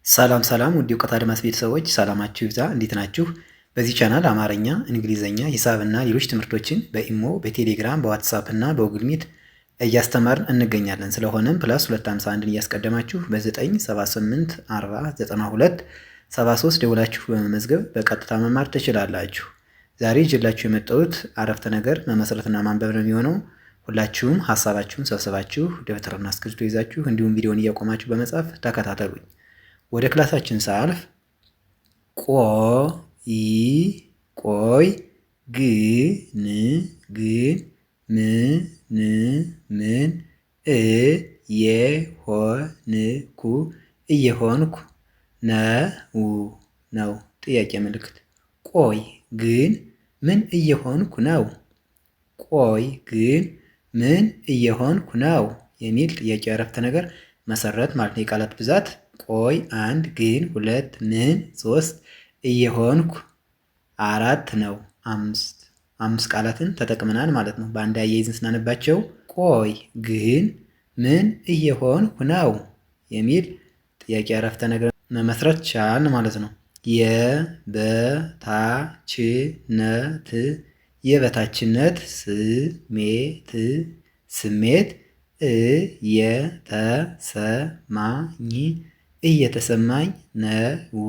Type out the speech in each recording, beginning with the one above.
ሰላም ሰላም ውድ የእውቀት አድማስ ቤተሰቦች ሰላማችሁ ይብዛ። እንዴት ናችሁ? በዚህ ቻናል አማርኛ፣ እንግሊዝኛ፣ ሂሳብና ሌሎች ትምህርቶችን በኢሞ፣ በቴሌግራም፣ በዋትሳፕ እና በ Google Meet እያስተማርን እንገኛለን። ስለሆነም +251ን እያስቀደማችሁ በ978 40 92 73 ደውላችሁ በመመዝገብ በቀጥታ መማር ትችላላችሁ። ዛሬ ይዤላችሁ የመጣሁት አረፍተ ነገር መመስረትና ማንበብ ነው የሚሆነው። ሁላችሁም ሀሳባችሁን ሰብስባችሁ ደብተርና እስክሪብቶ ይዛችሁ እንዲሁም ቪዲዮን እያቆማችሁ በመጻፍ ተከታተሉኝ። ወደ ክላሳችን ሳልፍ ቆ ይ ቆይ ግን ግን ም ን ምን እ የ ሆ ን ኩ እየሆንኩ ነው ነው ጥያቄ ምልክት። ቆይ ግን ምን እየሆንኩ ነው? ቆይ ግን ምን እየሆንኩ ነው የሚል ጥያቄ አረፍተ ነገር መሰረት ማለት ነው። የቃላት ብዛት ቆይ አንድ፣ ግን ሁለት፣ ምን ሶስት፣ እየሆንኩ አራት ነው። አምስት አምስት ቃላትን ተጠቅመናል ማለት ነው። በአንድ አያይዘን ስናነባቸው ቆይ ግን ምን እየሆንኩ ነው የሚል ጥያቄ አረፍተ ነገር መመስረት ቻልን ማለት ነው። የበታችነት የበታችነት ስሜት ስሜት እየተሰማኝ እየተሰማኝ ነው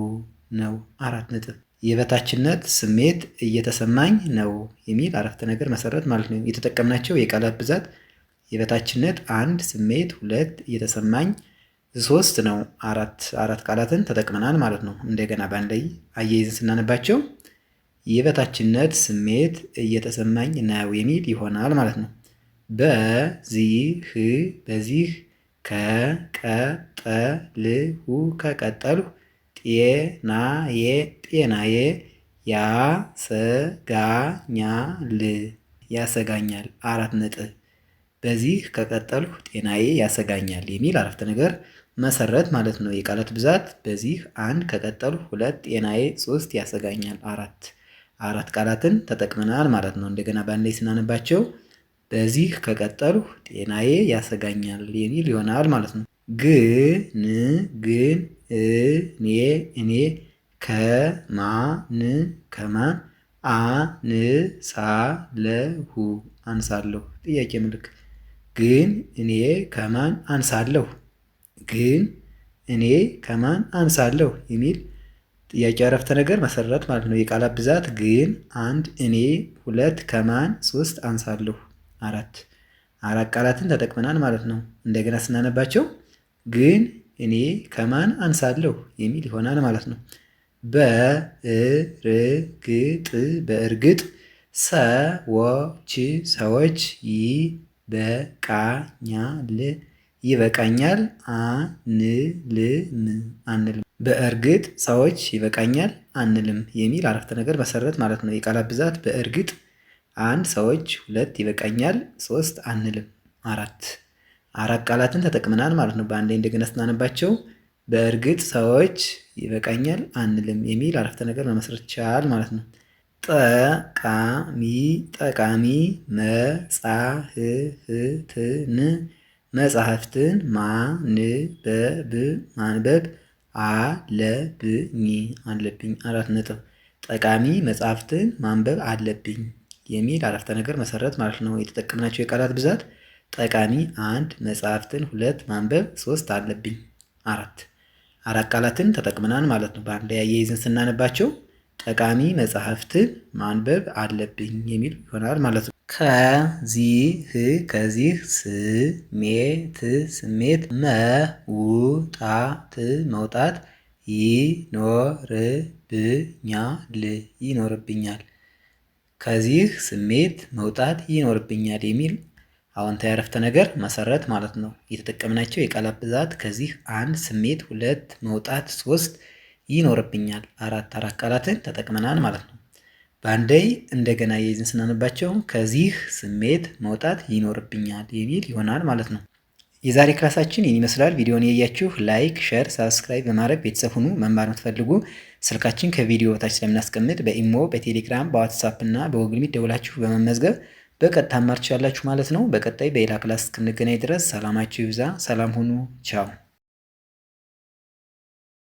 ነው አራት ነጥብ። የበታችነት ስሜት እየተሰማኝ ነው የሚል አረፍተ ነገር መሰረት ማለት ነው። የተጠቀምናቸው የቃላት ብዛት የበታችነት አንድ፣ ስሜት ሁለት፣ እየተሰማኝ ሶስት ነው። አራት አራት ቃላትን ተጠቅመናል ማለት ነው። እንደገና በአንድ ላይ አያይዘን ስናነባቸው የበታችነት ስሜት እየተሰማኝ ነው የሚል ይሆናል ማለት ነው። በዚህ በዚህ ከቀጠልሁ ከቀጠልሁ ጤናዬ ጤናዬ ያሰጋኛል ያሰጋኛል አራት ነጥብ። በዚህ ከቀጠልሁ ጤናዬ ያሰጋኛል የሚል አረፍተ ነገር መሰረት ማለት ነው። የቃላት ብዛት በዚህ አንድ፣ ከቀጠልሁ ሁለት፣ ጤናዬ ሶስት፣ ያሰጋኛል አራት አራት ቃላትን ተጠቅመናል ማለት ነው። እንደገና በአንድ ላይ ስናነባቸው በዚህ ከቀጠልሁ ጤናዬ ያሰጋኛል የሚል ይሆናል ማለት ነው። ግን ግን እኔ እኔ ከማን ከማን አንሳለሁ አንሳለሁ ጥያቄ ምልክት። ግን እኔ ከማን አንሳለሁ፣ ግን እኔ ከማን አንሳለሁ የሚል ጥያቄ አረፍተ ነገር መሰረት ማለት ነው። የቃላት ብዛት ግን አንድ፣ እኔ ሁለት፣ ከማን ሶስት፣ አንሳለሁ አራት አራት ቃላትን ተጠቅመናል ማለት ነው። እንደገና ስናነባቸው ግን እኔ ከማን አንሳለሁ የሚል ይሆናል ማለት ነው። በእርግጥ በእርግጥ ሰዎች ሰዎች ይበቃኛል ይበቃኛል አንልም አንልም በእርግጥ ሰዎች ይበቃኛል አንልም የሚል አረፍተ ነገር መሰረት ማለት ነው። የቃላት ብዛት በእርግጥ አንድ ሰዎች፣ ሁለት ይበቃኛል፣ ሶስት አንልም፣ አራት አራት ቃላትን ተጠቅመናል ማለት ነው። በአንድ ላይ እንደገና ስናነባቸው በእርግጥ ሰዎች ይበቃኛል አንልም የሚል አረፍተ ነገር መመስረት ይቻላል ማለት ነው። ጠቃሚ ጠቃሚ መጻሕፍትን መጻሕፍትን ማንበብ ማንበብ አለብኝ አለብኝ አራት ነጥብ። ጠቃሚ መጽሐፍትን ማንበብ አለብኝ የሚል አረፍተ ነገር መሰረት ማለት ነው። የተጠቀምናቸው የቃላት ብዛት ጠቃሚ አንድ፣ መጽሐፍትን ሁለት፣ ማንበብ ሶስት፣ አለብኝ አራት አራት ቃላትን ተጠቅመናል ማለት ነው። በአንድ ላይ አያይዘን ስናነባቸው ጠቃሚ መጽሐፍትን ማንበብ አለብኝ የሚል ይሆናል ማለት ነው። ከዚህ ከዚህ ስሜት ስሜት መውጣት መውጣት ይኖርብኛል ይኖርብኛል ከዚህ ስሜት መውጣት ይኖርብኛል የሚል አዎንታዊ አረፍተ ነገር መሰረት ማለት ነው። የተጠቀምናቸው የቃላት ብዛት ከዚህ አንድ፣ ስሜት ሁለት፣ መውጣት ሶስት፣ ይኖርብኛል አራት አራት ቃላትን ተጠቅመናል ማለት ነው። በአንዴ እንደገና የይዝን ስናነባቸው ከዚህ ስሜት መውጣት ይኖርብኛል የሚል ይሆናል ማለት ነው። የዛሬ ክላሳችን ይህን ይመስላል። ቪዲዮን ያያችሁ like፣ share፣ subscribe በማድረግ ቤተሰብ ሁኑ። መማር የምትፈልጉ ስልካችን ከቪዲዮ በታች ስለምናስቀምጥ በኢሞ፣ በቴሌግራም፣ በዋትሳፕ እና በ Google Meet ደውላችሁ በመመዝገብ በቀጥታ መማር ትችላላችሁ ማለት ነው። በቀጣይ በሌላ class እስክንገናኝ ድረስ ሰላማችሁ ይብዛ። ሰላም ሁኑ። ቻው።